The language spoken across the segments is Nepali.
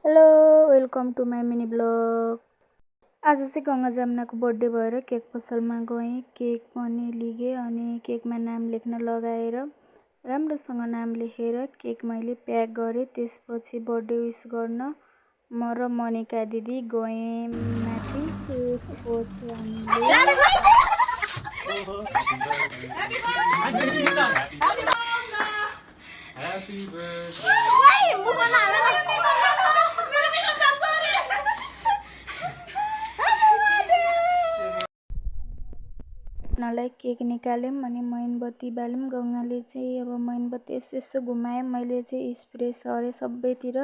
Hello welcome to my mini blog. आज चाहिँ गङ्गा जमुनाको बर्थडे भएर केक पसलमा गएँ। केक पनि लिएँ अनि केकमा नाम लेख्न लगाएर राम्रोसँग नाम लेखेर केक मैले प्याक गरेँ। त्यसपछि बर्थडे विस गर्न म र मनिका दिदी गएँ माथि। त्यसपछि नलाई केक निकाल्यौँ अनि मैनबत्ती बाल्यौँ। गङ्गाले चाहिँ अब मैनबत्ती यसो घुमायो, मैले चाहिँ स्प्रे सरे सबैतिर।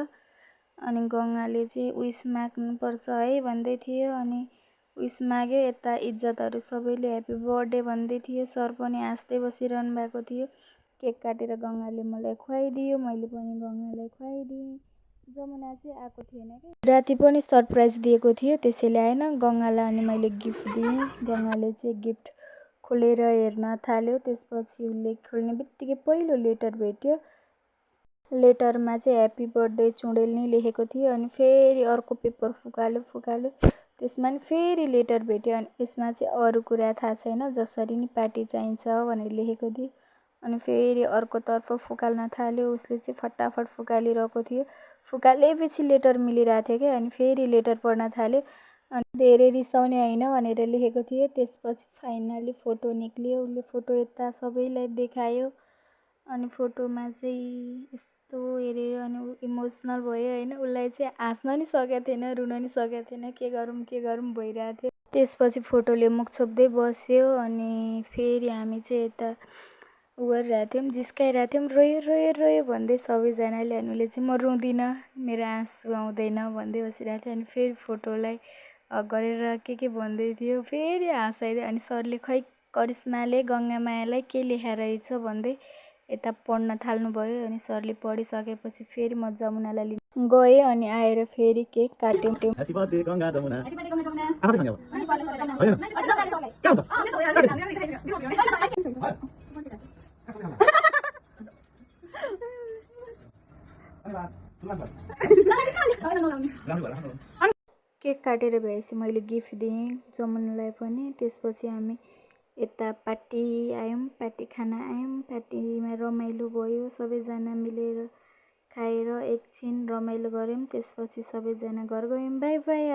अनि गङ्गाले चाहिँ उइस माग्नुपर्छ है भन्दै थियो अनि उइस माग्यो। यता इज्जतहरू सबैले ह्याप्पी बर्थडे भन्दै थियो। सर पनि हाँस्दै बसिरहनु भएको थियो। केक काटेर गङ्गाले मलाई खुवाइदियो, मैले पनि गङ्गालाई खुवाइदिएँ। जमुना चाहिँ आएको थिएन कि राति पनि सरप्राइज दिएको थियो, त्यसैले आएन। गङ्गालाई अनि मैले गिफ्ट दिएँ। गङ्गाले चाहिँ गिफ्ट खोलेर हेर्न थाल्यो। त्यसपछि उसले खोल्ने बित्तिकै पहिलो लेटर भेट्यो। लेटरमा चाहिँ ह्याप्पी बर्थडे चुडेल नै लेखेको थियो। अनि फेरि अर्को पेपर फुकाल्यो। त्यसमा नि फेरि लेटर भेट्यो। अनि यसमा चाहिँ अरू कुरा थाहा छैन, जसरी नि पार्टी चाहिन्छ भनेर लेखेको थियो। अनि फेरि अर्कोतर्फ फुकाल्न थाल्यो। उसले चाहिँ फटाफट फुकालिरहेको थियो। फुकालेपछि लेटर मिलिरहेको थियो क्या। अनि फेरि लेटर पढ्न थाल्यो। अनि धेरै रिसाउने होइन भनेर लेखेको थियो। त्यसपछि फाइनली फोटो निक्लियो। उसले फोटो यता सबैलाई देखायो। अनि फोटोमा चाहिँ यस्तो हेरेर अनि ऊ इमोसनल भयो होइन। उसलाई चाहिँ हाँस्न नि सकेको थिएन, रुन नि सकेको थिएन, के गरौँ भइरहेको थियो। त्यसपछि फोटोले मुख छोप्दै बस्यो। अनि फेरि हामी चाहिँ यता गरिरहेको थियौँ, जिस्काइरहेको थियौँ, रोयो भन्दै सबैजनाले। अनि उसले चाहिँ म रुँदिनँ, मेरो आँसु आउँदैन भन्दै बसिरहेको थियो। अनि फेरि फोटोलाई गरेर के भन्दै थियो, फेरि हाँसाइदियो। अनि सरले खै करिश्माले गङ्गामायालाई के लेखाएर रहेछ भन्दै यता पढ्न थाल्नुभयो। अनि सरले पढिसकेपछि फेरि म जमुनालाई लिन गएँ। अनि आएर फेरि केक काट्यौँ। केक काटेर भएपछि मैले गिफ्ट दिएँ जमुनालाई पनि। त्यसपछि हामी यता पार्टी आयौँ, पार्टी खाना आयौँ। पार्टीमा रमाइलो भयो, सबैजना मिलेर खाएर एकछिन रमाइलो गऱ्यौँ। त्यसपछि सबैजना घर गयौँ। By by.